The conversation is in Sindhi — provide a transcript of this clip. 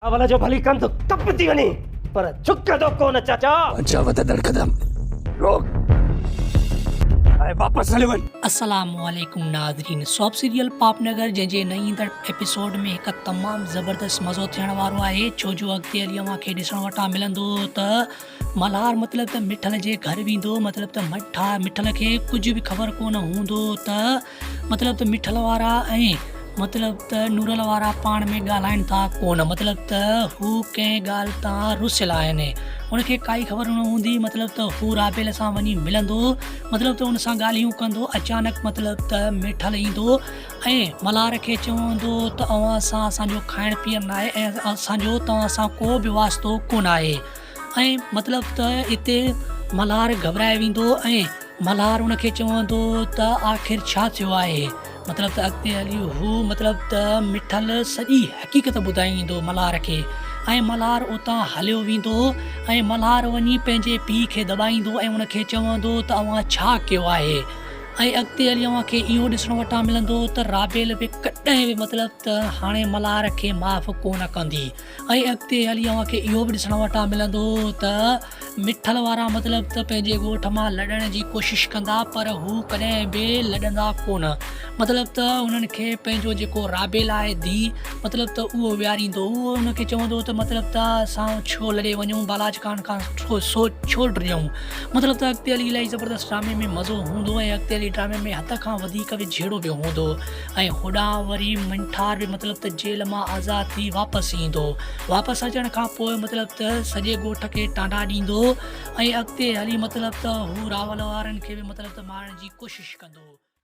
اول جو ڀلي ڪنڌ ڪپجي وڃي پر جهڪندو ڪونه چاچا. پنهنجا وڌندڙ قدم روڪ ۽ واپس هليو وڃ. السلام عليڪم ناظرين سوپ سيريل پاپ نگر جنهن جي نئين ايندڙ ايپيسوڊ ۾ هڪ تمام زبردست مزو ٿيڻ وارو آهي ڇو جو اڳتي هلي اوهان کي ڏسڻ وٽان ملندو ته ملهار مطلب ته مٺل جي گهر ويندو مطلب ته مٺا مٺل کي ڪجهه به خبر ڪونه هوندو ته مطلب ته مٺل وارا ۽ مطلب ته نورل وارا پاڻ ۾ ڳالهائن ٿا ڪونه مطلب ته هو ڪنهن ڳالهه تان رسيل آهن ان کي ڪائي خبر نه هوندي مطلب ته هو رابيل سان وڃي ملندو مطلب ته ان سان ڳالهيون ڪندو اچانڪ مطلب ته مٺل ايندو ۽ ملهار کي چوندو ته اوهان سان اسان جو کائڻ پيئڻ ناهي ۽ اسان جو توهان سان ڪو به واسطو ڪونه آهي ۽ مطلب ته اتي ملهار گهٻرائي ويندو ۽ ملهار ان کي چوندو ته آخر ڇا ٿيو آهي؟ مطلب ته اڳتي هلي هو مطلب ته مٺل سڄي حقيقت ٻڌائيندو ملهار کي ۽ ملهار اتان هليو ويندو ۽ ملهار وڃي پنهنجي پيء کي دٻائيندو ۽ ان کي چوندو ته اوهان ڇا ڪيو آهي؟ ۽ اڳتي هلي اوهان کي اهو ڏسڻ وٽان ملندو ته رابيل به ڪڏهن به مطلب ته هاڻي ملهار کي معاف ڪونه ڪندي. ۽ اڳتي هلي اوهان کي اهو به ڏسڻ وٽان ملندو ته مٺل وارا مطلب ته پنهنجي ڳوٺ مان لڏڻ جي ڪوشش ڪندا پر هو ڪڏهن به لڏندا ڪونه مطلب ته انهن کي پنهنجو جيڪو رابيل آهي ڌي مطلب ته اهو ويهاريندو اهو ان کي چوندو ته مطلب ته اسان ڇو لڏي وڃون بالاچ خان کان ڇو سو ڇو ڊڄون مطلب ته اڳتي هلي الاهي زبردست ڊرامي ۾ مزو هوندو ۽ اڳتي هلي ڊرامي ۾ حد کان وڌيڪ به جهيڙو به هوندو ۽ هوڏانهن وري منٺار به مطلب ته جيل مان آزاد ٿي واپس ايندو. واپس اچڻ کان پوء مطلب ته سڄي ڳوٺ کي ٽانڊا ڏيندو ۽ اڳتي هلي مطلب ته هو راول وارن کي به مطلب ته مارڻ جي ڪوشش ڪندو.